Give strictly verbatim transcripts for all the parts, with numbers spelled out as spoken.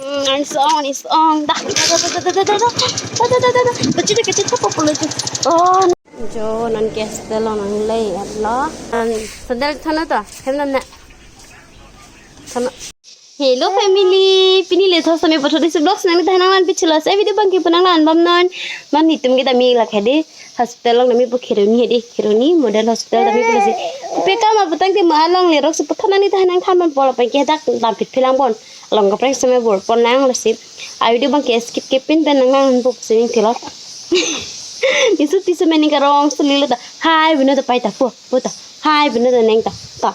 Mm, and so on is on. Da, da, da. Bachi da kachit ka populo tu. Oh, jo non ke hostel along nangle-etlo. And sandal thana ta, hem na na. Thana. Hello family, pini le thos tame pathu disi vlogs nangthan nanglang pichilo. Se video abang ke pu nanglang bom non. Non netum ke tame la khadi. Hospital along tame pu Kheroni hedi, Kheroni Model Hospital tame pu lasi. Pe kam aputang te ma along le rok si puthot nangthan nangthan bom pulo pen ke dak dam phit philang bon. Along kaprek seme bor pon nang lasi. A video abang ke skip ke pin pen nanglang buk sining thilot. Nisu tisu meni karong suli lo ta. Hai bino ta pai ta pu, pu ta. Hai bino ta neng ta. Ta.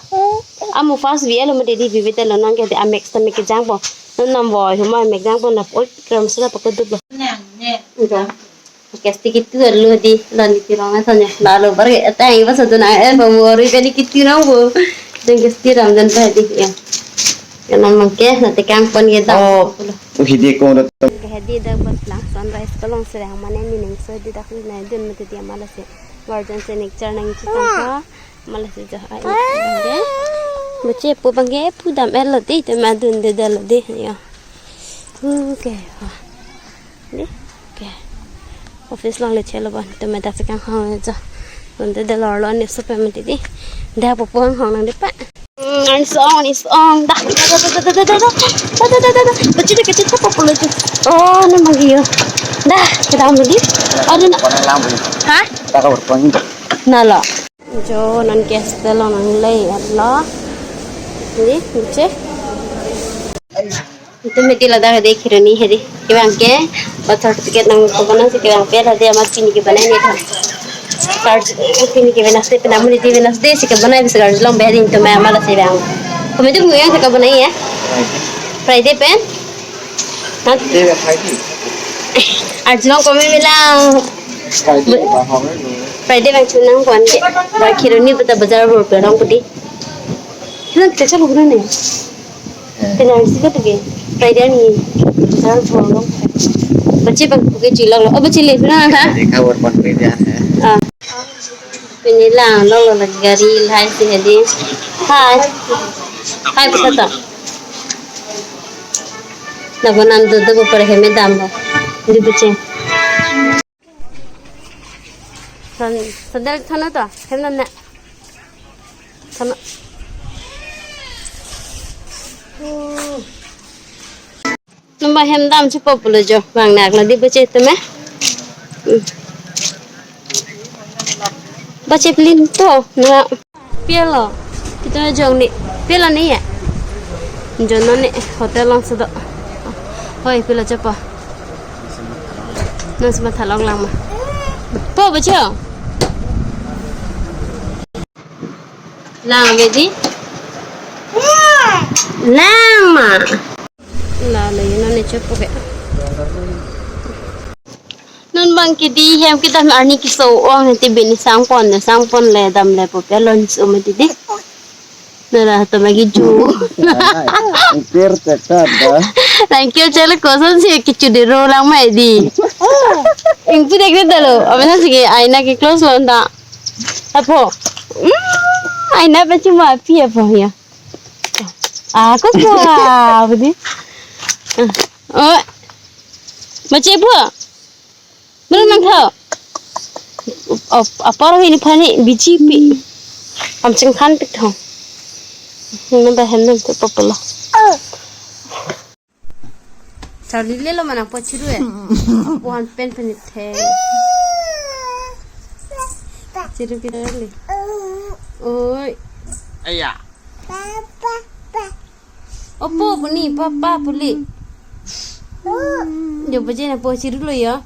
Amu first V L mo dedi V V ta lo nang ke de amek ta mek kejang po. Non nam voi huma mek jang po na. Oi, kram sala pakodup lo. Nang, nang. Enggak. Kesti kitu arlo di, lon di tirong na tanya. Lalu baru eta yang pas satu na, eh, bamu ori kali kitu na bu. Dan kesti ram dan tadi ya. Karena mangke nanti kampon kita. Oh, hidi ko na. Hedi dak bus lang sunrise kalong serang mana ni ning so di dak ni na dun mati dia malas ya. Guardian se nik char nang chitang ka. Malas ja ai. Bache pu abang ke pu dam-etlo de, te ma dundedetlo de ya. Okay. De. Okay. Office along le chelo bon, te ma dak si kanghon ja. Dundedetlo arlo ne so pe mati de. Da pu pu kanghon nang de pa. Mm, and so on is on. Da, da, da. Bachi da kachit ka populo tu. Oh, na magi yo. Da, kedam lagi. Aduh na. Ha? Nalo. Jo non ke hostel along nangle-etlo. Ni, niche. Itum mati ladak hedi Kheroni hedi. Kevang ke birth certificate nangkok nang si kevang pe hedi amat pini ke banai ne tha. Card pini ke Wednesday pen amun di Wednesday si ke banai bis card long be hedi itum amat si vang. Kami tu muyang si ke banai ya. Friday pen? Hah? Arjulong kami bilang. Friday vang chunang kuan ke. Ba Kheroni puta bazar bor perong pudi. Hina kita chalo guna ne. Tena isi ka tuge. Friday ni bazar bor long. Bache abang puke chilong lo. Oh, bache le puna ka? Dekha bor pan pe dia hai. Ah. Pini lang lo lo gari lahai si hedi. Hai. Hai, pusat to. Lapu nam do do pare heme dam bo. Di buche. San, sandal thana to, hem na na. Thana. Namba hem dam si populo jo, vang nak la di bache tame. Hmm. Bache plin to, na. Pilo. Kita jong ni. Pilo ni ya. Jono ni hotel along si do. Hoi, pilo chepo. Non si matha longlang ma. Po bacho. Lang bedi. Lang ma. La la yun non ni chepo ke. Non abang ke di hem kedam arni keso-ong ti bini sangpon le sangpon le dam le po pe lon so ma di di. Nara to magi ju. Ingkir tekan da. Lang kyo chale koson si kichu de ro lang mai di. Ingpu dek de dalo. Amena si ke aina ke close lon da. Apo. Hmm, aina pe cuma api apo ya. Ako ko apo di. Oh. Bache pu. Belum nang tho. Apor ini pani B J P. Am cheng khan pik tho. Nang ba hem nang to populo. Charli le lo mana po chiru e. Apo han pen pen the. Chiru kita le. Oi. Aya. Opo puni papa puli. Jo baje na po chiru lo ya.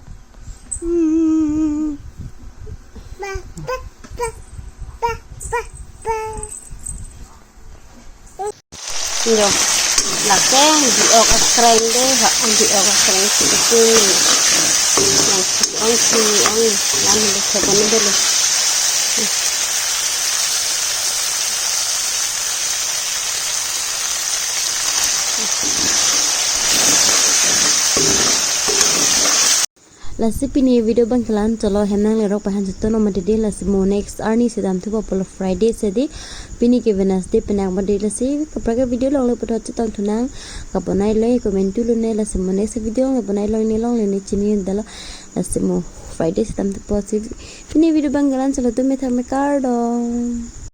Jo. Lake di ok akreng de ha di ok akreng si sini. Yang si ong si ong yang de sebon de lo. Lasi pini video abang ke la-an cholo, hem nang lerok pahan chutu no ma di di, lasi mo next arni si dam thupo pulo Friday si di. Pini ke Wednesday penang bade, lasi kaprek ke video longle puthot chetong thunang. Kaponai lo, comment tu lone, lasi mo next video longle ponai lo, ne longle ne chini dalo. Lasi mo Friday sitam tu posi. Pini video bang galan chalo tu, methang me kardom.